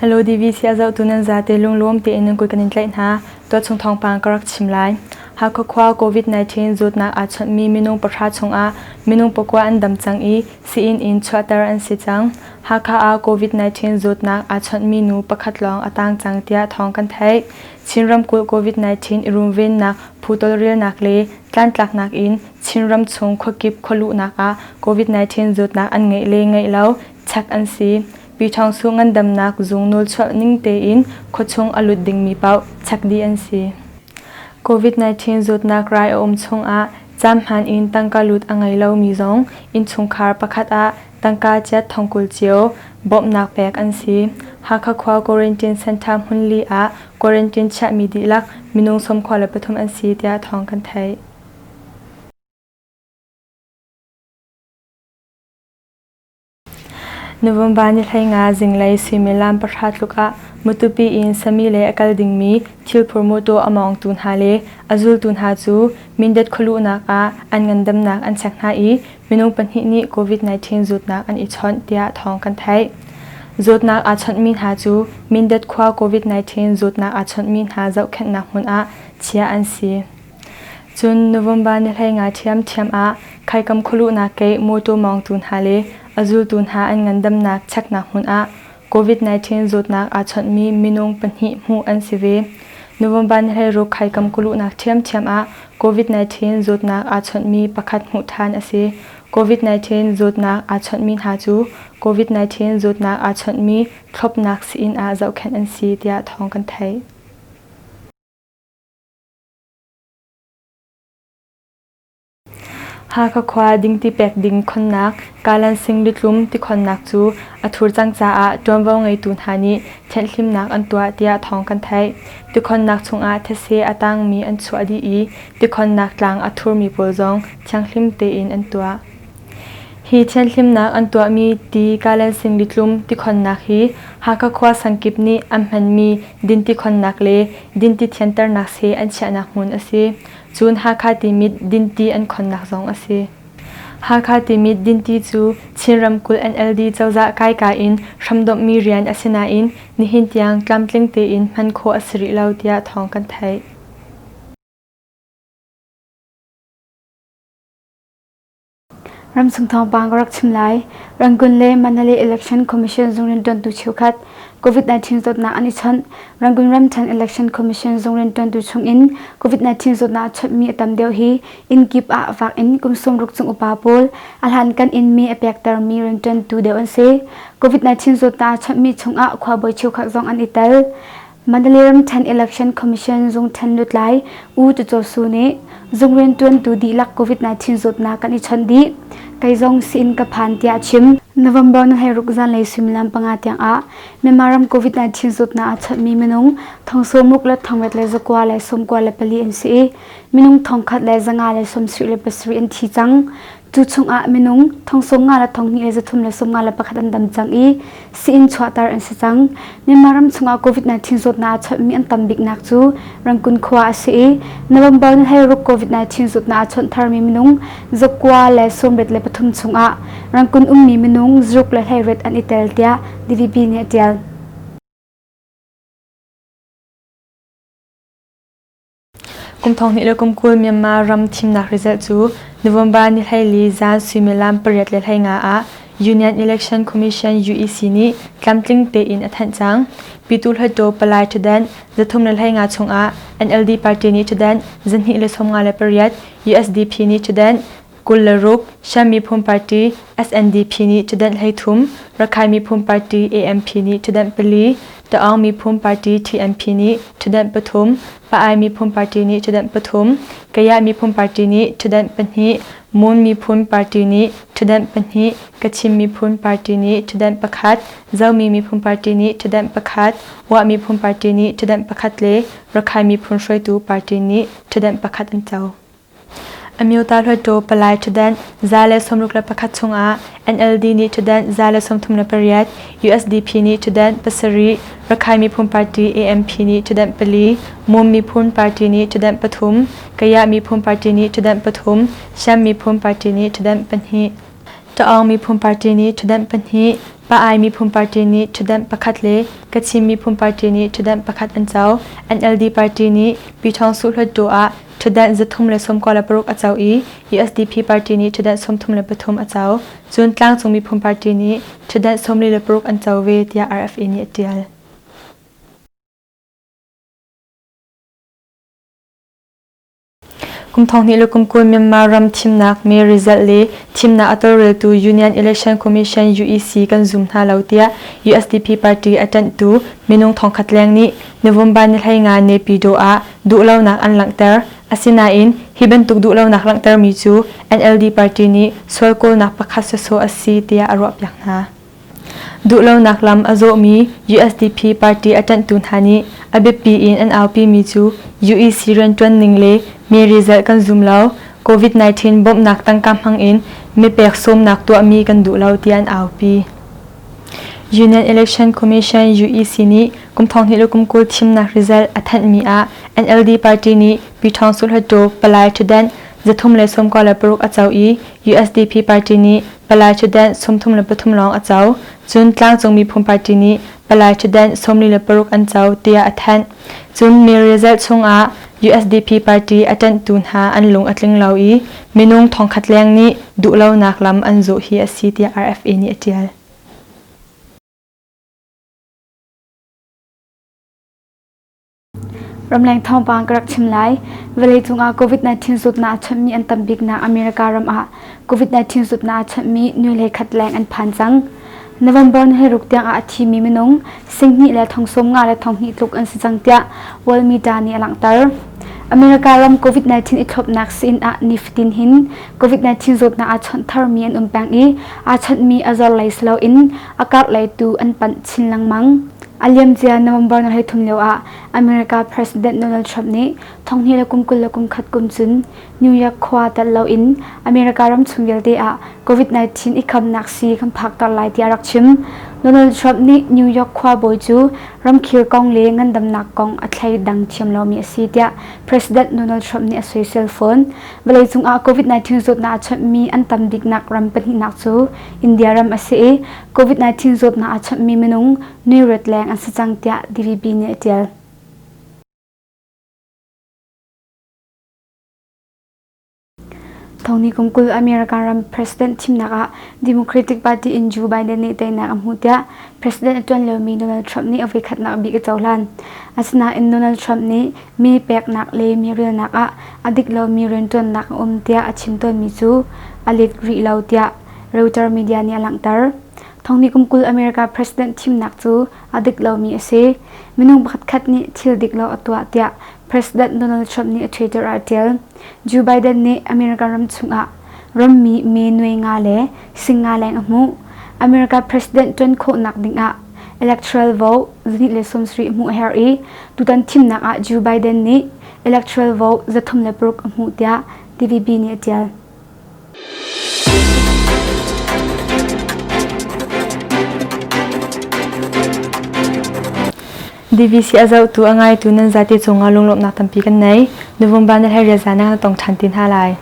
Hello DVC a zohtu nan zate lunglawm tein nan kut kan in tlaih hna. Tuachung thawngpang ka rak chim lai. Hakha khua COVID-19 zawtnak aa chawnhmi minung pahra chungah minung pakua an dam cang i sii-inn in chuahter an si cang. Hakha ah COVID-19 zawtnak aa chawnhmi nu pakhat lawng a tang cang tiah thawng kan theih. Chin ramkulh COVID-19 i runvennak phu tawlrelnak le tlantlaknak in Chinram chung khuakip khualuhnak ah COVID-19 zawtnak an ngeih le ngeih lo check an si. Pyithawngsu ngandamnak zung nawlchuah ning tein khuachung a lut dingmi paoh check dih an si. COVID-19 zawtnak rai a um chungah caamhmaan in tangka lut a ngei lomi zong innchungkhar pakhat ah tangka chiat thongkul cio bawmhnak pek an si. Hakha khua quarantine center hmunli ah quarantine chiahmi dihlak minung 23 an si tiah thawng kan theih. November ni 15 zinglei suimilam pahra tluk ah Matupi in Sami lei a kal dingmi thilphur mawtaw a mawngtu hna le a zultu hna cu Mindat khualuhnak ah an ngandamnak an check hna i minung pahnih nih COVID-19 zawtnak an i chawnh tiah thawng kan theih. Zawtnak aa chawnhmi hna cu Mindat khua COVID-19 zawtnak aa chawnhmi hna zohkhenhnak hmun ah chiah an si. Cun November ni 15 ṭhiamṭhiam ah Khaikam khualuhnak keih mawtaw mawngtu hna le a zultu hna an ngandamnak cheknak hmun ah COVID-19 zawtnak aa chawnhmi minung pahnih hmuh an si ve. November ni 16 Khaikam khualuhnak ṭhiamṭhiam ah COVID-19 zawtnak aa chawnhmi pakhat hmuh ṭhan a si. COVID-19 zawtnak aa chawnhmi hna cu COVID-19 zawtnak aa chawnhmi thlopnak sii-inn ah zohkhenh an si tiah thawng kan theih. Hakha khua dingti pek ding khonnak Kalan sing litlum tikhonnak cu a thur cang caah ṭuanvo ngeitu hna nih thianhhlimnak an tuah tiah thawng kan theih. Tikhonnak chungah thetse a tangmi an chuah dih i tikhonnak tlang a thurmi pawl zong thianghlim tein an tuah. Hi thianhhlimnak an tuahmi ti Kalan sing litlum tikhonnak hi Hakha khua sangkip nih an hmanmi dinti khonnak le dinti thianternak seh an chiahnak hmun a si. Cun Hakha Timit dinti an khonnak zong a si. Hakha Timit dinti cu Chin ramkulh NLD cozah kaika in hramdomhmi rian a si nain nihin tiang tlamtling tein hman khawh a si rih lo tiah thawng kan theih. Ramchung thawngpang ka rak chim lai. Rangoon le Mandalay Election Commission zung rianṭuantu cheukhat COVID-19 zawtnak an i chawnh. Rangoon ramṭhen Election Commission zung rianṭuantu chungin COVID-19 zawtnak a chawnhmi a tam deuh hi inn kip ah vak in kum 60 cung upa pawl a hlankan in mi a pektermi rianṭuantu deuh an si. COVID-19 zawtnak a chawnhmi chungah khuabawi cheukhat zong an i tel. Mandalay ramṭhen Election Commission zungṭhen lutlai U Tucaw Su nih zung rianṭuantu dihlak COVID-19 zawtnak kan i chawnh dih. Kei zong sii-inn ka phan tiah a chim. November ni 16 zanlei suimilam panga tiang ah Myanmar ram COVID-19 zawtnak aa chawnhmi minung thong sawmruk le thongriat le zakua le sawmkua le pali an si i minung thongkhat le zanga le sawmsarih le pasarih an thi cang. Cu chungah minung thong sawmnga le thonghnih le zathum le sawmnga le pakhat an dam cang i sii-inn chuahter an si cang. Myanmar ram chungah COVID-19 zawtnak a chawnhmi an tam biknak cu Rangoon khua a si i November ni 16 COVID-19 zawtnak a chawnh tharmi minung zakua le sawmriat le pathum chungah Rangoon ummi minung zaruk le hleiriat an i tel tiah DVB nih a ṭial. Kum 2020 Myanmar ram thimnak result cu November ni 14 zan suimilam 8:15 ah Union Election Commission UEC nih tlamtling tein a thanh cang. Pytu Hluttaw Palai ṭhutdan 315 chungah NLD party nih ṭhutdan 258, USDP nih ṭhutdan 26, Shan Miphun Party SNDP nih ṭhutdan 13, Rakhine Miphun Party AMP nih ṭhutdan pali, Ta'aung Miphun Party TNP nih ṭhutdan pathum, Pa-ai Miphun Party nih ṭhutdan pathum, Kayah Miphun Party nih ṭhutdan pahnih, Mon Miphun Party nih ṭhutdan pahnih, Kachin Miphun Party nih ṭhutdan pakhat, Zomi Miphun Party nih ṭhutdan pakhat, Wah Miphun Party nih ṭhutdan pakhat le Rakhine Miphun Hruaitu Party nih ṭhutdan pakhat an co. Amyota Hluttaw Palai ṭhutdan 161 chungah NLD nih ṭhutdan 138, USDP nih ṭhutdan pasarih, Rakhine Miphun Party AMP nih ṭhutdan pali, Mum Miphun Party nih ṭhutdan pathum, Kayah Miphun Party nih ṭhutdan pathum, Shan Miphun Party nih ṭhutdan pahnih. Ta'aung Miphun Party nih ṭhutdan pahnih. Pa-ai miphun party nih ṭhutdanh pakhat le Kachin miphun party nih ṭhutdanh pakhat an co. NLD party nih Pyithawng Suhluattu ah ṭhutdanh 396 a co i USDP party nih ṭhutdanh 33 a co. Cun Tlangcung miphun party nih ṭhutdanh 46 an co ve tiah RFA nih a ṭial. Kum 20 le kum 20 Myanmar ram thimnak mee result le thimnak a tawlreltu Union Election Commission UEC kan zum hna lo tiah USDP party a ṭanhtu minung thongkhat leng nih November ni 15 Naypyidaw ah duhlonak an langhter. Asinain hi bantuk duhlonak langhtermi cu NLD party nih sual kawlnak pakhat sawsawh a si tiah a ruahpiak hna. Duhlonak lam a zawhmi USDP party a ṭanhtu hna nih a biapi in an aupimi cu UEC rianṭuan ning le mee result kan zum lo, COVID-19 bawmhnak tangka hmang in mipek sawmnak tuahmi kan duh lo tiah an aupi. Union Election Commission UEC nih kum 20 le kum 20 thimnak result a thanhmi ah NLD party nih Pyithawng Suhluttaw palai ṭhutdan 396 a co i USDP party nih palai ṭhutdan 33 lawng a co. Cun tlangcung miphun party nih palai ṭhutdan 46 an co tiah a thanh. Cun mi result chungah USDP party a ṭanhtu hna an lung a tling lo i minung thongkhat leng nih duhlonak lam an zawh hi a si tiah RFA nih a ṭial. Ramleng thawngpang ka rak chim lai. Vawleicung ah COVID-19 zawtnak a chawnhmi an tam biknak America ram ah COVID-19 zawtnak a chawnhmi nu le khat leng an phan cang. November ni ruk tiang ah a thimi minung 12 le thong sawm nga le thong hnih tluk an si cang tiah World Media nih a langhter. America ram COVID-19 i thlopnak sii-inn ah nifatin hin COVID-19 zawtnak aa chawnh tharmi an um peng i aa chawnhmi a zor lei si loin a karh lei tu an panh chin lengmang. A liamcia November ni 23 lio ah America President Donald Trump nih thonghnih le kum 21 kum cun New York khua tel loin America ram chung vialte ah COVID-19 i khamnak sii kan phakter lai tiah a rak chim. Donald Trump nih New York khuabawi cu ramkhel kong le ngandamnak kong a thleidang thiam lomi a si tiah President Donald Trump nih a soisel fawn. Vawleicung ah COVID-19 zawtnak a chawnhmi an tam biknak ram pahnihnak cu India ram a si i COVID-19 zawtnak a chawnhmi minung nuiret leng an si cang tiah DVB nih a ṭial. Thongni kum 20 American ram president thimnak ah Democratic Party in Joe Biden nih teinak a hmuh tiah president a ṭuan liomi Donald Trump nih a voikhatnak bik a cohlan. Asinain Donald Trump nih mi peknak le mi relnak ah a dik lomi rianṭuannak a um tiah a chim tawnmi cu a let rih lo tiah Reuters media nih a langhter. Thongni kum 20 America president thimnak cu a dik lomi a si. Minung pakhatkhat nih thil dik lo a tuah tiah President Donald Trump nih a Twitter ah a ṭial. Joe Biden nih America ram chungah rammi me nuai nga le sing nga leng a hmuh. America president ṭuan khawhnak dingah electoral vote 270 hmuh a herh i tutan thimnak ah Joe Biden nih electoral vote 306 a hmuh tiah DVB nih a ṭial. DVC a zohtu a ngaitu nan zate cungah lunglawmhnak tampi kan nei. November na hlei rial zan ah na tong ṭhan ti hna lai.